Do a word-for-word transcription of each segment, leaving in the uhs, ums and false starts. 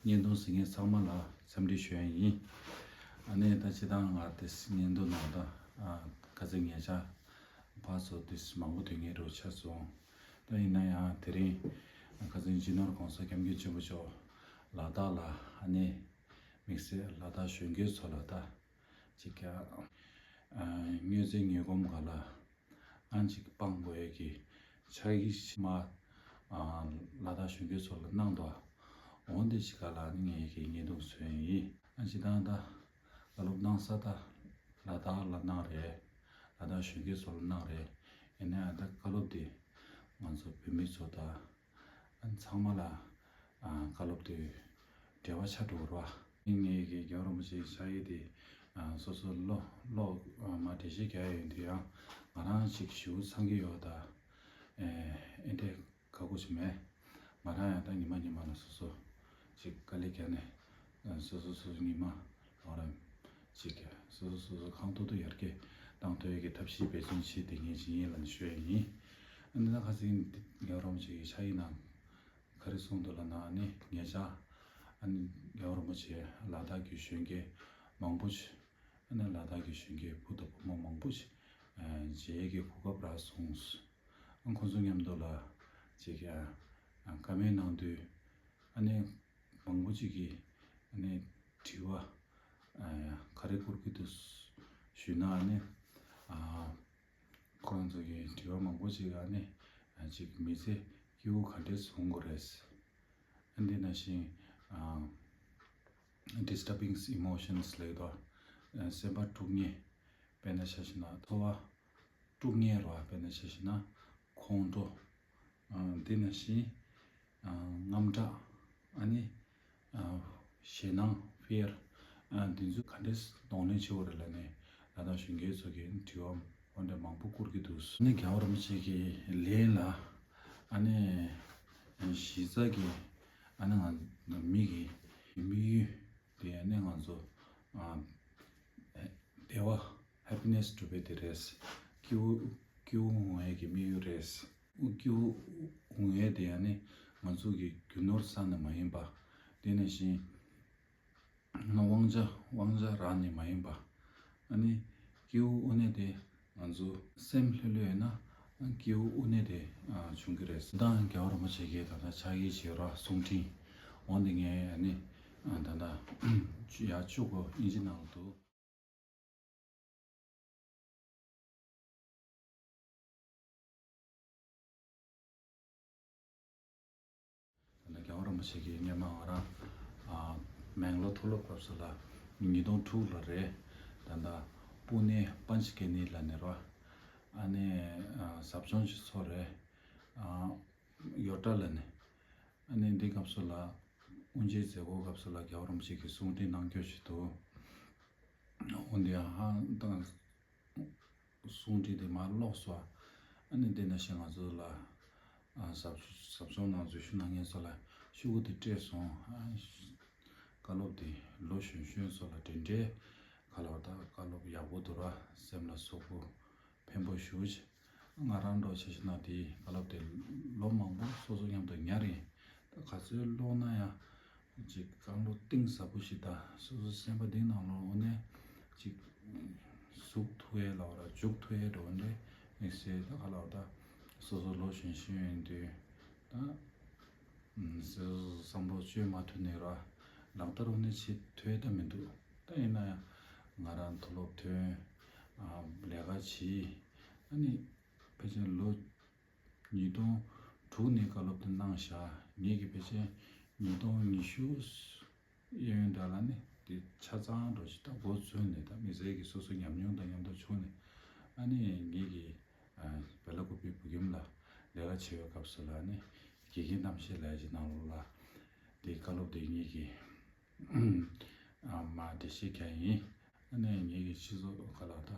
བརྙན་ཐུང་གཟིགས་མཁན་ཚང་མ་ལ་འཚམས་འདྲི་ཞུ་ཡ་ཡིན། ཨ་ནི་ད་སྤྱིར་བཏང་ང་དེ་བརྙན་ཐུང་ནང་ད་ཨ་ཁ་སང་ཉེ་ཆར་ཕར་ཚུར་དེ་མང་པོ་ཐོན་མཁན་རུ་ཆགས་སོང་། ད་ཡིན་ན་ཡང་དེ་རིང་ཁ་སང་སྤྱི་ནོར་༸གོང་ས་༸སྐྱབས་མགོན་ཆེན་པོ་མཆོག་ལ་དྭགས་ལ་ཨ་ནི་དམིགས་བསལ་ལ་དྭགས་གཞོན་སྐྱེས་ཚོ་ལ་ད་ཅིག་ཨ་དངོས་རྫས་ཉོ་སྒོམ་ག་ལ་ཨང་གཅིག་སྤང་དགོས་ཡས་ཀྱི་ཕྱག་ཡིག་མ་ཨ་ལ་དྭགས་གཞོན་སྐྱེས་ཚོ་ལ་གནང་འདུག་འོན་ཏེ་ཅིག་ག་ལ་ནི་ངས་ཀྱི་བརྙན་ཐུང་བཟོས་ཡིན། ཨ་ཅི་དང་ད་བཀའ་སློབ་གནང་ས་ད་ལ་དྭགས་ལ་གནང་རེད། ལ་དྭགས་གཞོན་སྐྱེས་ཚོ་ལ་གནང་རེད། ཡིན་ནའང་ད་བཀའ་སློབ་དེ་ང་ཚོ་བོད་མི་ཚོ་ད་ཨ་ཚང་མ་ལ་ཨ་བཀའ་སློབ་དེ་འབྲེལ་བ་ཆགས་འགྲོ་བ་རེད་བ། ངས་ཀྱི་རྒྱལ་བ་རིན་པོ་ཆེའི་ཕྱག་ཡིག་དེ་ཨ་སོ་སོ་ཀློག་ཀློག་ཨ་མ་འགྲེལ་བཤད་རྒྱག་ཡ་ཡོད་དུས་ཡང་ང་རང་ཅིག་ཞུ་ཚང་གི་ཡོད་ད། ཨེ་ཨེ་འདྲས་ཁག་པོ་ཞིག་མེད། ང་རང་ཡང་ད་ཉི་མ་ཉི་མ་ལ་སོ་སོ་ཅིག་དཀའ་ལས་བརྒྱབ་ནས་ཨ་སོ་སོ་སོ་སོ་ཉི་མ་ལོ་རིམ་ཅིག་སོ་སོ་སོ་སོ་ཁང་ཐོག་ཏུ་ཡར་རྒྱས་བཏང་ཐུབ་ཡ་གི་ཐབས་ཤེས་འབད་བརྩོན་བྱེད་བསྡད་མཁན་ཞིག་ཡིན་ལབ་ནས་ཞུ་ཡ་ཡིན། ཨ་ནི་ད་ཁ་སང་རྒྱལ་བ་རིན་པོ་ཆེ་གི་ཕྱག་ཡིག་ནང་ག་རེ་གསུངས་འདུག་ལབ་ན་ཨ་ནི་ཉེ་ཆར་ཨ་ནི་རྒྱལ་བ་རིན་པོ་ཆེ་ལ་དྭགས་ཀྱི་གཞོན་སྐྱེས་མང་པོ་ཞིག་ཨ་ནི་ལ་དྭགས་ཀྱི་གཞོན་སྐྱེས་བུ་དང་བུ་མོ་མང་པོ་ཞིག་ཨ་མཇལ་ཡས་ཀྱི་གོ་སྐབས་རག་སོང་། ཨ་ཁོང་ཚོ་མཉམ་དུ་ལ་ཅིག་ཨ་བཀའ་མོལ་གནང་དུས་ཨ་ནི་མང་པོ་ཅིག་གིས་ཨ་ནི་དྲི་བ་ཨ་ག་རེ་བསྐུར་གྱི་འདུག་ཞུས་ན་ཨ་ནི་ཨ་ཁོང་ཚོ་གི་དྲི་བ་མང་པོ་ཅིག་ཨ་ནི་ཨ་ཅིག་མི་ཚེ་སྐྱིད་པོ་ག་འདྲས་སོང་དགོས་རེད། ཨ་འདི་ནང་བཞིན་ཨ་disturbing emotions ལབ་དོ། ཨ་སེམས་པ་དཀྲུག་མཁན། དཔེར་ན་ཆ་བཞག་ན་ཚོར་བ་དཀྲུག་མཁན་རེད་བ། དཔེར་ན་ཆ་བཞག་ན་ཁོང་ཁྲོ། ཨ་དེ་ནང་བཞིན་ཨ་དངངས་སྐྲག་ཨ་ནི་ཨ་ཞེད་སྣང་fear ཨ་འདི་ཚོ་ག་འདྲས་གདོང་ལེན་བྱེད་དགོས་རེད་ལབ་ནས་ལ་དྭགས་གཞོན་སྐྱེས་ཚོ་གིས་དྲི་བ་འོ་འདྲ་མང་པོ་བསྐུར་གྱི་འདུག་ཨ་ནི་རྒྱལ་བ་རིན་པོ་ཆེ་གི་ལན་ལ་ཨ་ནི་གཞི་རྩ་གི་ཨ་ནི་ང་མི་གི་དམིགས་ཡུལ་དེ་ཨ་ནི་ང་ཚོ་ཨ་བདེ་བ་happiness སྒྲུབ་པའི་དེ་རེད། སྐྱིད་པོ་སྐྱིད་པོ་འོང་ཡས་ཀྱི་དམིགས་ཡུལ་རེད། སྐྱིད་པོ་འོང་ཡས་དེ་ཡང་ནི་ང་ཚོ་གི་རྒྱུ་ནོར་བསགས་ནས་མ་ཡིན་པ། དེ་ནང་བཞིན་དབང་ཆ་དབང་ཆ་རག་ནས་མ་ཡིན་པ། ཨ་ནི་སྐྱིད་པོ་དངོས་གནས་དེ་ང་ཚོ་སེམས་ལྷོད་ལྷོད་ཡོད་ན་སྐྱིད་པོ་དངོས་གནས་དེ་བྱུང་གི་རེད། ད་རྒྱལ་བ་རིན་པོ་ཆེ་གིས་ད་ལྟ་ཕྱག་ཡིག་བྱས་ར་གསུང་འཕྲིན་འོ་འདི་ངས་ཨ་ནི་ད་ལྟ་ཡར་བཅུག་གོ་ཨིན་ཇི་ནང་ལ་འདུག་ད་ལྟ་རྒྱལ་བ་རིན་པོ་ཆེ་གིས་སྔོན་མ་ང་རང་ཨ་མེང་ལོར་མཐོ་སློབ་སྐབས་སུ་ལ་ཉིས་སྟོང་དྲུག་ལ་རེད། ད་ལྟ་པུ་ནེ་པན་ཆ་ཀེ་ནི་ལ་ནི་རོ་ཨ་ནི་ཨ་ཟབ་སྦྱོང་ཞིག་ཚོགས་རེད། ཨ་ཡོ་ཊ་ལ་ནི་ཨ་ནི་འདི་སྐབས་སུ་ལ་དབུ་འབྱེད་མཛད་སྒོ་སྐབས་སུ་ལ་རྒྱལ་བ་རིན་པོ་ཆེ་གིས་གསུང་འཕྲིན་གནང་རྒྱུ་ཞིག་འདུག་འོན་ཏེ་ཧང་ཏང་གསུང་འཕྲིན་དེ་མར་ཀློག་སོང་། ཨ་ནི་དེ་ནང་བཞིན་ང་ཚོ་ལ་ཨ་ཟབ་ཟབ་སྦྱོང་ནང་འཛུལ་ཞུགས་གནང་མཁན་ཚོ་ལ་ཤོག་གུ་དེ་སྤྲད་སོང་། ཨ་བཀའ་སློབ་དེ་ལོ་གཞོན་གཞོན་ཚོ་ལ་དེ་འདྲའི་ག་ལ་བ་ད་བཀའ་སློབ་ཡག་པོ་འདུག་ར། སེམས་ལ་ཟུག་པོ་ཕན་པོ་ཞེ་པོ་ཅིག་ང་རང་འདྲ་བོ་ཆ་བཞག་ན་དེའི་བཀའ་སློབ་དེ་ལོ་མང་པོ་སོ་སོ་མཉམ་དུ་ཉར་ཡིན། ད་ག་ཚོད་ཀློག་ན་ཡང་ཅིག་བསམ་བློ་གཏིང་ཟབ་པོ་ཞིག་དང་སོ་སོ་སེམས་པ་གཏིང་ནང་ལོགས་ནས་ཅིག་ཟུག་ཐུབ་ཡས་ལབ་ར་འཇུག་ཐུབ་ཡས་འགྲོ་འདྲ་དམིགས་བསལ་ད་ག་ལབ་ད་སོ་སོ་ལོ་གཞོན་གཞོན་ཡིན་དུས་ད་སོ་སོ་བསམ་བློ་བཅོས་མ་ཐུབ་ནས་ར་ལག་བསྟར་འོ་ནས་བྱེད་ཐུབ་ཡས་ད་མི་འདུག་ད་ཡིན་ན་ཡང་ང་རང་མཐོ་སློབ་ཐོན་ཨ་ལས་ཀ་བྱེད་ཨ་ནི་ཕལ་ཆེར་ལོ་ཉིས་སྟོང་དྲུག་ནས་བཀའ་སློབ་དེ་གནང་བཞག་ངེད་ཀྱི་ཕལ་ཆེར་ཉིས་སྟོང་ཉི་ཤུ་གཡས་གཡོན་དག་ལ་ནི་དེ་ཆ་ཚང་འགྲོ་ཞིག་ད་འགོ་བཙུགས་ནས་ད་མི་ཚེ་གི་སོ་སོ་ཉམས་མྱོང་དང་མཉམ་དུ་བྱུང་ནས་ཨ་ནི་ངེད་ཀྱི་ཨ་བེ་ལ་ཀུ་པི་བུ་ཁྱིམ་ལ་ལས་ཀ་བྱེད་པའི་སྐབས་སུ་ལ་ནི་དགེ་རྒན་གཏམ་བཤད་ལས་ཀྱི་ནང་ལོགས་ལ་དེ་བཀའ་སློབ་དེ་ངེད་ཀྱི་ཨ་མ་འགྲེལ་བཤད་རྒྱག་ཡིན། ཨ་ནི་ངེད་ཀྱི་སྤྱི་ཚོགས་ཁ་ལ་ད་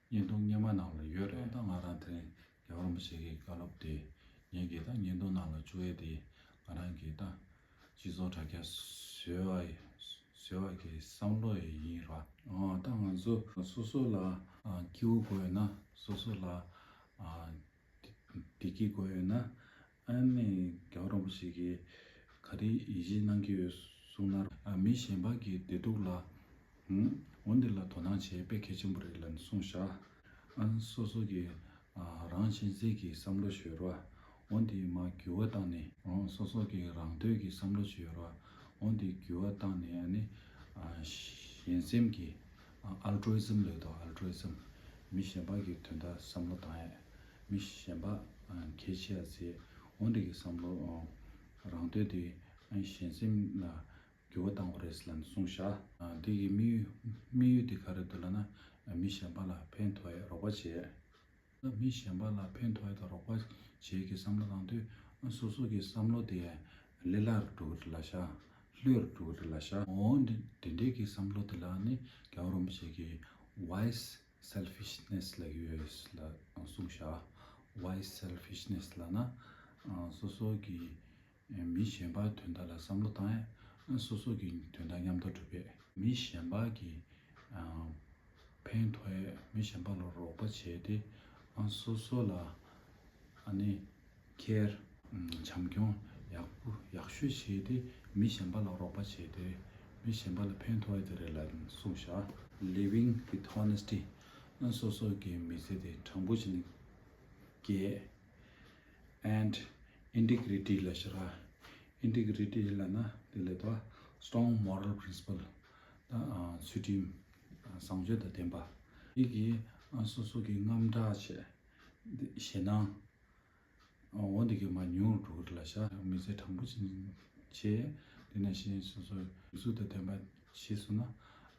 བརྙན་ཐུང་སྔོན་མ་ནང་ལ་ཡོད་རེད། ད་ང་རང་དེ་རིང་རྒྱལ་བ་རིན་པོ་ཆེ་གི་བཀའ་སློབ་དེ་ངེད་ཀྱི་ད་བརྙན་ཐུང་ནང་ལ་བཅུག་ཡས་དེ་ང་རང་གི་ད་སྤྱི་ཚོགས་དྲ་རྒྱ་བཟོ་བ་བཟོ་བ་གི་བསམ་བློ་ཡི་ཡིན་ར། ཨོ་ད་ང་ཚོ་སོ་སོ་ལ་ཨ་སྐྱིད་པོ་དགོས་ཡོད་ན་སོ་སོ་ལ་ཨ་བདེ་སྐྱིད་དགོས་ཡོད་ན་ཨ་ནི་རྒྱལ་བ་རིན་པོ་ཆེ་གིས་ག་རེ་ཡིད་ཆེས་གནང་གི་ཡོད་ གསུངས་ན། ཨ་མི་གཞན་པ་གི་བདེ་སྡུག་ལ། ཧུམ། འོ་འདི་ལ་དོ་སྣང་བྱེད་དཔེ་གལ་ཆེན་པོ་རེད་ལབ་ནས་གསུངས་བཞག་ཨ་སོ་སོ་གི་ཨ་རང་གཅེས་འཛིན་གྱི་བསམ་བློ་ཞིག་ཡོད་རེད་བ། འོ་འདི་མར་འགྱུར་བ་བཏང་ནས། འོ་སོ་སོ་གི་རང་འདོད་ཀྱི་བསམ་བློ་ཞིག་ཡོད་རེད་བ། འོ་འདི་འགྱུར་བ་བཏང་ནས། ཨ་ནི་ཨ་གཞན་སེམས་ཀྱི་ཨ་ཨལ་ཊུ་རི་ཛམ་ལབ་དོ། ཨལ་ཊུ་རི་ཛམ། མི་གཞན་པ་གི་དོན་དག་བསམ་བློ་བཏང་ཡས། མི་གཞན་པ་ཨ་གལ་ཆེ་ཡ་ཟེར། འོ་འདི་གི་བསམ་བློ། ཨ་རང་འདོད་དེ་ཨ་གཞན་སེམས་ལ་འགྱུར་བ་བཏང་བ་རེད་ལབ་ནས་གསུངས་བཞག་ཨ་འདི་གི་དམིགས་ཡུལ་དམིགས་ཡུལ་འདི་ག་རེ་འདུག་ལབ་ན། མི་གཞན་པ་ལ་ཕན་ཐོགས་ཡས་རོགས་པ་བྱས། མི་གཞན་པ་ལ་ཕན་ཐོགས་ཡས་དང་རོགས་པ་བྱེད་ཀྱི་བསམ་བློ་བཏང་དུས། སོ་སོ་གི་བསམ་བློ་དེ་ལས་སླ་རུ་འགྲོ་གི་རེད་ལབ་བཞག་ལྷོད་རུ་འགྲོ་གི་རེད་ལབ་བཞག་འོ་འདི་འདི་འདྲའི་གི་བསམ་བློ་དེ་ལ་ནི་རྒྱལ་བ་རིན་པོ་ཆེ་གིས་ཝའིས་སེལ་ཕིཤ་ནེས་ལབ་ཀྱི་ཡོད་ལབ་གསུངས་བཞག་ཝའིས་སེལ་ཕིཤ་ནེས་ལབ་ན། སོ་སོ་གི་མི་གཞན་པའི་དོན་དག་ལ་བསམ་བློ་བཏང་ཡས། སོ་སོ་གི་དོན་དག་མཉམ་དུ་སྒྲུབ་ཡས། མི་གཞན་པ་གི་ཨ་ཕན་ཐོགས་ཡས། མི་གཞན་པ་ལ་རོགས་པ་བྱས་ཏེ། ཨ་སོ་སོ་ལ་ཨ་ནི་ཁེར་བྱམས་སྐྱོང་ཡག་པོ་ཡག་ཤོས་བྱས་ཏེ། མི་གཞན་པ་ལ་རོགས་པ་བྱས་ཏེ། མི་གཞན་པ་ལ་ཕན་ཐོགས་ཡས་དེ་རེད་ལབ་གསུངས་བཞག Living with honesty. ཨ་སོ་སོ་གི་མི་ཚེ་དེ་དྲང་པོ་བྱས་ནས་སྐྱེལ། And integrity ལབ་ཤག་ར། Integrity ལབ་ན་དེ་ལས་ད་strong moral principle ད་ཚུལ་ཁྲིམས་བཟང་སྤྱོད་དང་ལྡན་པ། དེ་གིས་སོ་སོ་གི་རྔམ་སྐྲག་བྱས། ཞེད་སྣང་འོ་འདི་གི་མར་ཉུང་རུ་འགྲོ་གི་རེད་ལབ་ཤག་མི་ཚེ་དྲང་པོ་ཅིག་བྱས། དེ་ནང་བཞིན་སོ་སོ་ཡིག་གཟུགས་དང་ལྡན་པ་བྱས་སོང་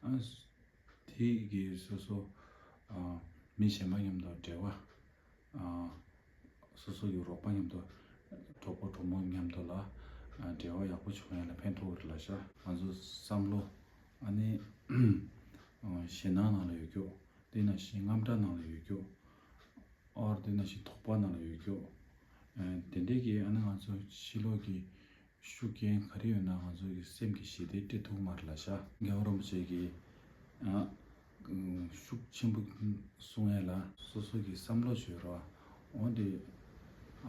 ན། དེ་གིས་སོ་སོ་མི་གཞན་པ་མཉམ་དུ་འབྲེལ་བ། སོ་སོ་ཡི་རོགས་པ་མཉམ་དུ། གྲོགས་པོ་གྲོགས་མོ་མཉམ་དུ་ལ་འབྲེལ་བ་ཡག་པོ་བྱུང་ཡ་ལ་ཕན་ཐོགས་ཀྱི་རེད་ལབ་ཤག་ང་ཚོ་བསམ་བློ་ཨ་ནི་ཞེད་སྣང་ནང་ལ་ཡོད་རྒྱུ། དེ་ནང་བཞིན་རྔམ་སྐྲག་ནང་ལ་ཡོད་རྒྱུ། ཨོར་དེ་ནང་བཞིན་དོགས་པ་ནང་ལ་ཡོད་རྒྱུ། དེ་འདྲས་ཀྱི་ཨ་ནི་ང་ཚོ་ཕྱི་ལོགས་ཀྱི་ཤུགས་རྐྱེན་ག་རེ་ཡོད་ན་ང་ཚོ་གི་སེམས་ཀྱི་ཞི་བདེ་སྤྲད་ཐུབ་མ་རེད་ལབ་ཤག་རྒྱལ་བ་རིན་པོ་ཆེ་གིས་ཨ་ཤུགས་ཆེན་པོ་གསུང་ཡས་ལ་སོ་སོ་གི་བསམ་བློ་བྱོས་རོགས། འོ་དེ་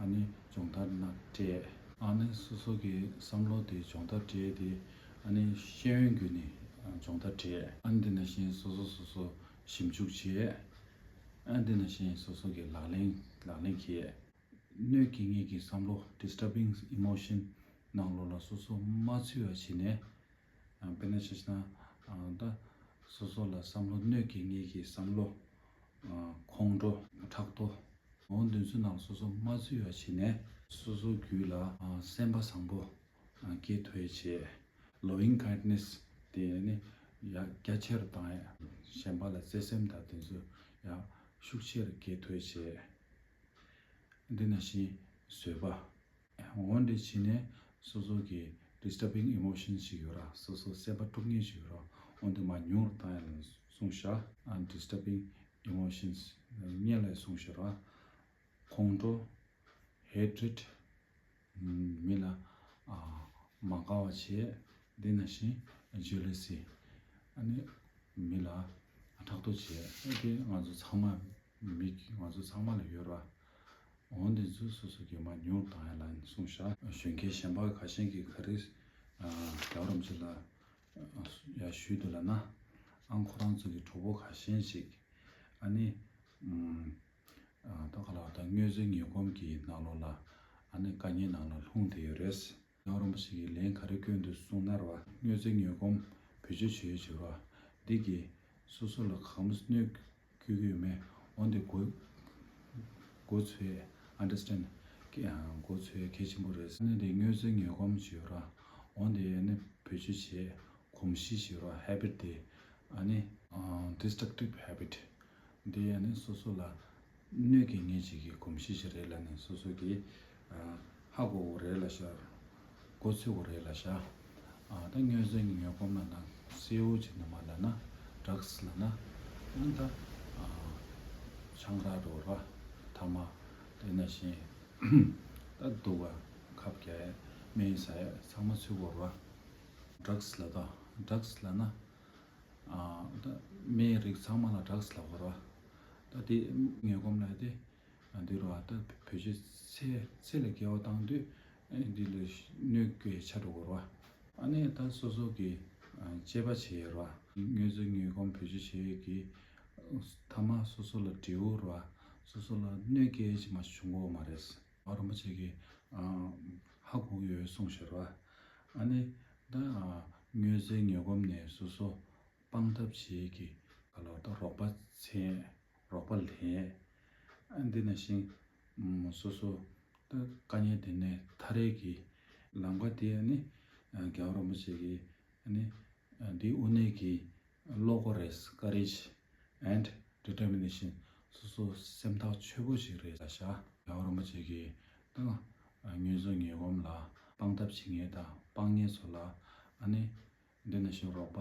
ཨ་ནི་སྦྱོང་བརྡར་ནང་སྤྲད། ཨ་ནི་སོ་སོ་གི་བསམ་བློ་དེ་སྦྱོང་བརྡར་སྤྲད་དེ། ཨ་ནི་ཤེས་ཡོན་བརྒྱུད་ནས་སྦྱོང་བརྡར་སྤྲད། ཨ་ནི་དེ་ནང་བཞིན་སོ་སོ་སོ་སོ་ཞིབ་འཇུག་བྱས། ཨ་ནི་དེ་ནང་བཞིན་སོ་སོ་གི་ལག་ལེན་ལག་ལེན་འཁེལ། གནོད་སྐྱེལ་མཁན་གྱི་བསམ་བློ་disturbing emotion ནང་ལོགས་ལ་སོ་སོ་མ་ཚུད་པ་བྱས་ནས། དཔེར་ན་ཆ་བཞག་ན་ད་སོ་སོ་ལ་བསམ་བློ་གནོད་སྐྱེལ་མཁན་གྱི་བསམ་བློ། ཁོང་ཁྲོ། ཕྲག་དོག་འོ་འདི་ཚོའི་ནང་ལ་སོ་སོ་མ་ཚུད་པ་བྱས་ནས། སོ་སོའི་རྒྱུད་ལ་སེམས་པ་བཟང་པོ་སྐྱེ་ཐུབ་ཡ་བྱས། Loving kindness དེ་ནི་ཡ་རྒྱ་ཆེར་བཏང་ཡ། གཞན་པ་ལ་བརྩེ་སེམས་དང་དེ་ཚོ་ཡ་ཤུགས་ཆེར་སྐྱེ་ཐུབ་ཡ་བྱས། འདི་ནང་བཞིན་བཟོད་པ། འོ་འདི་བྱས་ནས་སོ་སོ་གི་disturbing emotion ཞིག་ཡོད་ར། སོ་སོ་སེམས་པ་དཀྲུག་མཁན་ཞིག་ཡོད་ར། འོ་འདི་མར་ཉུང་རུ་བཏང་ཡ་ལ་གསུངས་བཞག་ཨ་disturbing emotions གཉིས་ལ་གསུངས་བཞག་ར། ཁོང་ཁྲོ། Hatred མི་ལ་ཨ་མ་དགའ་བ་བྱེད། འདི་ནང་བཞིན་jealousy ཨ་ནི་མི་ལ་ཕྲག་དོག་བྱེད། ཨ་དེ་ང་ཚོ་ཚང་མ་མི་ང་ཚོ་ཚང་མ་ལ་ཡོད་ར། འོ་འདི་ཚོ་སོ་སོ་གིས་མར་ཉུང་བཏང་ཡ་ལ་གསུངས་བཞག་གཞོན་སྐྱེས་གཞན་པ་ཁ་ཤས་ཀྱིས་ག་རེ་ཨ་རྒྱལ་བ་རིན་པོ་ཆེ་ལ་ཡ་ཞུས་འདུག་ལབ་ན། ཨང་ཁོ་རང་ཚོ་གི་གྲོགས་པོ་ཁ་ཤས་ཤིག་ཨ་ནི་ཨ་ད་ག་ལ་ད་དངོས་རྫས་ཉོ་སྒོམ་གྱི་ནང་ལོགས་ལ་ཨ་ནི་དཀའ་ངལ་ནང་ལ་ལྷུང་བསྡད་ཡོད་རེད། རྒྱལ་བ་རིན་པོ་ཆེ་གིས་ལན་ག་རེ་བསྐྱོན་འདུག་གསུངས་ན་ར་བ། དངོས་རྫས་ཉོ་སྒོམ་བེད་སྤྱོད་བྱེད་ཡུལ་བྱེད་ར། འདི་གིས་སོ་སོ་ལ་གང་གནོད་སྐྱེལ་གྱི་ཡོད་མེད་འོ་འདི་གོ་གོ་ཚོད་understand གོ་ཚོད་གལ་ཆེན་པོ་རེད། ཨ་ནི་འདི་དངོས་རྫས་ཉོ་སྒོམ་བྱེད་ར། འོ་འདི་ཨ་ནི་བེད་སྤྱོད་བྱེད་གོམས་གཤིས་བྱེད་ར། Habit དེ་ཨ་ནི་destructive habit འདི་ཨ་ནི་སོ་སོ་ལ་གནོད་སྐྱེལ་མཁན་ཞིག་གི་གོམས་གཤིས་ཤིག་རེད་ལབ་ནས་སོ་སོ་གིས་ཨ་ཧ་གོ་དགོས་རེད་ལབ་ཤག་གོ་ཚོད་དགོས་རེད་ལབ་ཤག་ཨ་ད་དངོས་རྫས་ཉོ་སྒོམ་ལབ་ན་གསལ་བོ་ཅིག་ནི་མ་ལབ་ན་drugs ལབ་ན་ཨ་ད་ཨ་ཆང་རག་འགྲོ་ར། ཐ་མག་དེ་ནང་བཞིན་ད་དུག་པ་ཁབ་རྒྱག་ཡ་སྨན་ཟ་ཡ་ཚང་མ་ཚུད་དགོས་ར། Drugs ལབ་ད་drugs ལབ་ན། ཨ་ད་སྨན་རིགས་ཚང་མ་ལ་drugs ལབ་དགོས་ར། ད་དེ་ཉོ་སྒོམ་ལབ་དེ་ཨ་འདི་རུ་ཨ་ད་བེད་སྤྱོད་ཚད་ཚད་ལས་བརྒལ་བ་བཏང་དུས་ཨ་འདི་ལ་གནོད་སྐྱེལ་ཆགས་འགྲོ་དགོས་ར། ཨ་ནི་ད་སོ་སོ་གི་ཨ་དཔྱད་པ་བྱེད་ཡས་ར། དངོས་རྫས་དངོས་སྒོམ་བེད་སྤྱོད་བྱེད་ཡས་ཀྱི་མཐའ་མ་སོ་སོ་ལ་འབྲས་བུ་ར། སོ་སོ་ལ་གནོད་སྐྱེལ་ཅིག་མ་བྱུང་གོ་མ་རེད། རྒྱལ་བ་རིན་པོ་ཆེ་གིས་ཨ་ཧ་གོ་ཡོད་གསུངས་ཤག་ར། ཨ་ནི་ད་ཨ་དངོས་རྫས་དངོས་སྒོམ་ནས་སོ་སོ་སྤང་ཐབས་བྱེད་ཀྱི་ག་ལོར་ད་རོགས་པ་འཚོལ་ཡས། རོགས་པ་ལེན་ཡས། ཨ་འདི་ནང་བཞིན་ཨམ་སོ་སོ་ད་དཀའ་ངལ་དེ་ནས་ཐར་ཡས་ཀྱི་ལམ་ཁ་དེ་ཨ་ནི་ཨ་རྒྱལ་བ་རིན་པོ་ཆེ་གིས་ཨ་ནི་ཨ་འདི་དབུ་ནས་ཀྱི་བློ་ཁོག་རེད། Courage and Determination། སོ་སོ་སེམས་ཐག་ཆོད་པོ་ཞིག་རེད་ལབ་ཤག། རྒྱལ་བ་རིན་པོ་ཆེ་གིས་ད་དངོས་རྫས་དངོས་སྒོམ་ལ་སྤང་ཐབས་བྱེད་མཁན་དང་སྤང་མཁན་ཚོ་ལ་ཨ་ནི་འདི་ནང་བཞིན་རོགས་པ་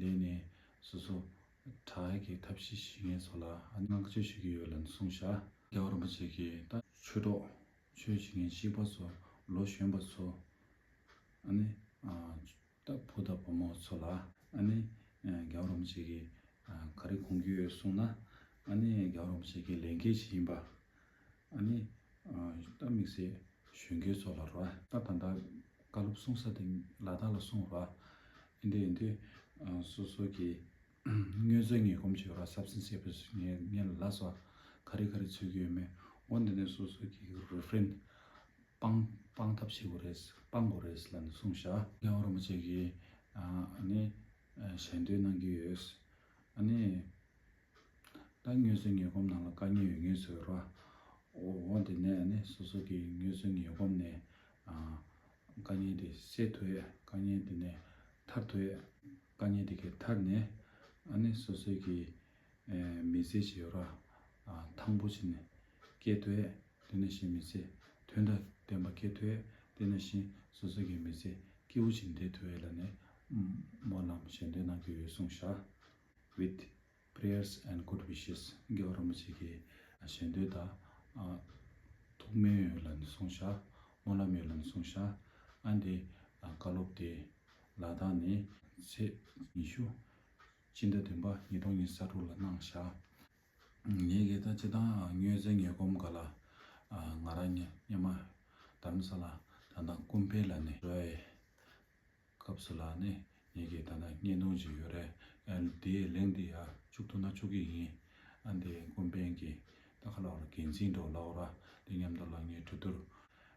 ལས་ནས་སོ་སོ་དྲག་ཡག་གི་ཐབས་ཤེས་བྱེད་མཁན་ཚོ་ལ་ཨ་ནི་བསྔགས་བརྗོད་ཞུ་གི་ཡོད་ལབ་གསུངས་ཤག། རྒྱལ་བ་རིན་པོ་ཆེ་གིས་ད་ཆོས་གྲོགས་ཆོས་བྱེད་མཁན་གཅིག་པ་ཚོ་ལོ་གཞོན་པ་ཚོ་ཨ་ནི་ཨ་ད་བུ་དང་བུ་མོ་ཚོ་ལ་ཨ་ནི་ཨ་རྒྱལ་བ་རིན་པོ་ཆེ་གིས་ཨ་ག་རེ་དགོངས་ཀྱི་ཡོད་གསུངས་ན། ཨ་ནི་རྒྱལ་བ་རིན་པོ་ཆེ་གི་ལས་འགན་ཅིག་ཡིན་པ། ཨ་ནི་ཨ་ད་དམིགས་བསལ་གཞོན་སྐྱེས་ཚོ་ལ་ར། ད་ད་ལྟ་བཀའ་སློབ་གསུང་ས་དེ་ལ་དྭགས་ལ་གསུངས་ར། ཨིན་དེ་ཨིན་དེ་ཨ་སོ་སོ་གི་དངོས་རྫས་དངོས་སྒོམ་བྱེད་ར། Substance Abuse། ངས་ངས་ལབ་སོང་། ག་རེ་ག་རེ་འཚོལ་གྱི་ཡོད་མེད། འོ་འདི་ནས་སོ་སོ་གི་Refrain། སྤང་སྤང་ཐབས་བྱེད་དགོས་རེད། སྤང་དགོས་རེད་ལབ་ནས་གསུངས་ཤག། རྒྱལ་བ་རིན་པོ་ཆེ་གིས་ཨ་ནི་ཨ་ཞལ་འདོན་གནང་གི་ཡོད། ཨ་ནི་ད་དངོས་རྫས་དངོས་སྒོམ་ནང་ལ་དཀའ་ངལ་ཡོད་མཁན་ཚོ་ར། འོ་འོ་འདི་ནས་ཨ་ནི་སོ་སོ་གི་དངོས་རྫས་དངོས་སྒོམ་ནས་ཨ་དཀའ་ངལ་དེ་སེལ་ཐུབ་ཡས། དཀའ་ངལ་དེ་ནས་ཐར་ཐུབ་ཡས། དཀའ་ངལ་དེ་གས་ཐར་ནས་ཨ་ནི་སོ་སོའི་གི་ཨེ་མི་ཚེ་ཞིག་ཡོད་ར། ཨ་ཐང་པོ་བྱས་ནས་སྐྱེལ་ཐུབ་ཡས། དེ་ནང་བཞིན་མི་ཚེ་དོན་དང་ལྡན་པ་སྐྱེལ་ཐུབ་ཡས། དེ་ནང་བཞིན་སོ་སོ་གི་མི་ཚེ་སྐྱིད་པོ་ཞིག་བསྡད་ཐུབ་ཡས་ལབ་ནས་སྨོན་ལམ་ཞལ་འདོན་གནང་གི་ཡོད་གསུངས་ཤག། With prayers and good wishes། རྒྱལ་བ་རིན་པོ་ཆེ་གི་ཞལ་འདོན་དང་ཨ་ཐུགས་སྨོན་ཡོད་ལབ་ནས་གསུངས་ཤག། སྨོན་ལམ་ཡོད་ལབ་ནས་གསུངས་ཤག། ཨ་འདི་ཨ་བཀའ་སློབ་དེ་ལ་དྭགས་ནས་ཚེས་ཉི་ཤུ་སྤྱི་ཟླ་བདུན་པ་ཉིས་སྟོང་ཉི་ཤུ་རྩ་དྲུག་ལ་གནང་ཤག། ངེད་ཀྱིས་ད་སྤྱིར་བཏང་དངོས་རྫས་དངོས་སྒོམ་སྒང་ལ་ཨ་ང་རང་ཉེ་སྔོན་མ་རྡ་རམ་ས་ལ་ད་ལྟ་ཀུན་ཕན་ལབ་ནས་འགྲོ་ཡས། སྐབས་སུ་ལ་ནི་ངེད་ཀྱིས་ད་ལྟ་བརྙན་ཐུང་ཅིག་ཡོད་རེད། ཨ་དེའི་link་དེ་ཡར་བཅུག་ཐུབ་ན་བཅུག་གི་ཡིན། ཨ་འདི་ཀུན་ཕན་གྱི་ད་ག་ལབ་ར། འགན་འཛིན་འདྲ་བོ་ལབ་ར། དེ་མཉམ་དུ་ལ་ངའི་གྲོས་བསྡུར་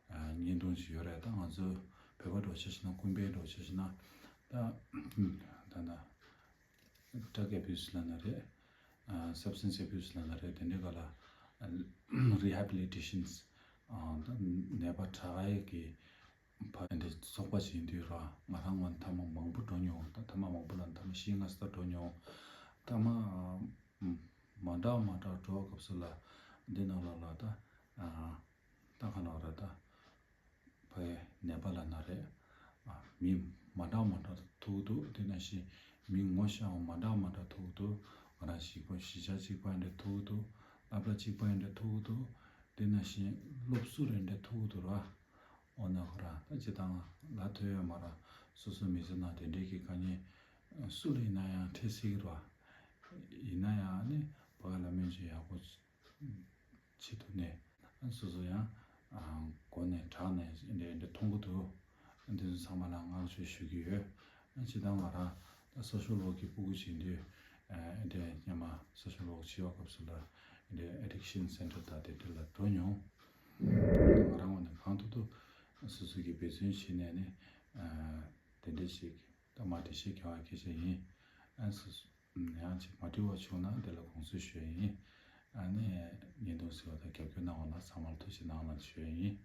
ཨ་བརྙན་ཐུང་ཅིག་ཡོད་རེད། ད་ང་ཚོ་བོད་པ་འདྲ་བོ་ཆ་བཞག་ན། ཀུན་ཕན་འདྲ་བོ་ཆ་བཞག་ན། ད་ད་ད་drug abuse་ལབ་ན་རེད། ཨ་substance abuse་ལབ་ན་རེད། དེ་འདྲའི་སྒང་ལ་ཨ་rehabilitations་ཨ་ད་ནད་པ་དྲག་ཡས་ཀྱི་བ་འདི་ཚོགས་པ་ཞིག་ཡིན་དུས་ར། ང་རང་ངོས་ཐེངས་མ་མང་པོ་འགྲོ་མྱོང་། ད་ཐེངས་མ་མང་པོ་ལ་ཐེངས་མ་བཞི་ལྔ་ཙམ་འགྲོ་མྱོང་། ཐེངས་མ་མ་འདྲ་མ་འདྲ་འགྲོ་བའི་སྐབས་སུ་ལ་འདི་ནང་ལོགས་ལ་ད་ད་ག་ནང་རེད། ད་བའི་ནད་པ་ལབ་ན་རེད། མི་མ་འདྲ་མ་འདྲ་ཐུག་འདུག། དེ་ནང་བཞིན་མི་ངོ་ཤེས་པ་མ་འདྲ་མ་འདྲ་ཐུག་འདུག། ང་རང་གཞིས་པ་གཞིས་ཆགས་གཅིག་པ་འདྲ་ཐུག་འདུག། སློབ་གྲྭ་གཅིག་པ་འདྲ་ཐུག་འདུག། དེ་ནང་བཞིན་སློབ་ཟུར་འདྲ་ཐུག་འདུག་ར། འོ་ན་ཁོ་རང་ད་སྤྱིར་བཏང་ལབ་ཐུབ་ཡོད་མ་རེད། སོ་སོའི་མི་ཚེ་ནང་དེ་འདྲའི་གི་དཀའ་ངལ་སུ་ལ་ཡིན་ན་ཡང་འཕྲད་སྲིད་ཀྱི་རེད་བ། ཡིན་ན་ཡང་ནི་བ་ག་ལ་སྨན་བཅོས་ཡག་པོ་བྱེད་ཐུབ་ནས་སོ་སོ་ཡང་མགོ་ནས་དྲག་ནས་འདྲ་འདྲ་མཐོང་གི་འདུག། འདི་ཚོ་ཚང་མ་ལ་བསྔགས་བརྗོད་ཞུ་གི་ཡོད། སྤྱིར་བཏང་ང་རང་ད་social work་གི་ཕྲུ་གུ་བྱེད་དུས་འདྲ་སྔོན་མ་social work་བྱེད་པའི་སྐབས་སུ་ལ་འདྲ་addiction center་དང་དེ་འདྲ་ལ་འགྲོ་མྱོང་། ང་རང་ངོས་ནས་གང་ཐུབ་ཐུབ་སོ་སོ་གིས་འབད་བརྩོན་བྱས་ནས་ནི་དེ་འདྲ་ཞིག་ད་མ་འགྲིག་ཤེས་རྒྱག་པ་གལ་ཆེ་ཡིན། ཨ་སོ་སོ་ཡང་ཅིག་མ་འགྲིག་པ་བྱུང་ན་དེ་ལ་དགོངས་ཚུལ་ཞུ་ཡ་ཡིན། ཨ་ནི་བརྙན་ཐུང་གཟིགས་པ་དང་རྒྱབ་སྐྱོར་གནང་བ་ལ་ཚང་མ་ལ་ཐུགས་རྗེ་གནང་ལ་ཞུ་ཡ་ཡིན།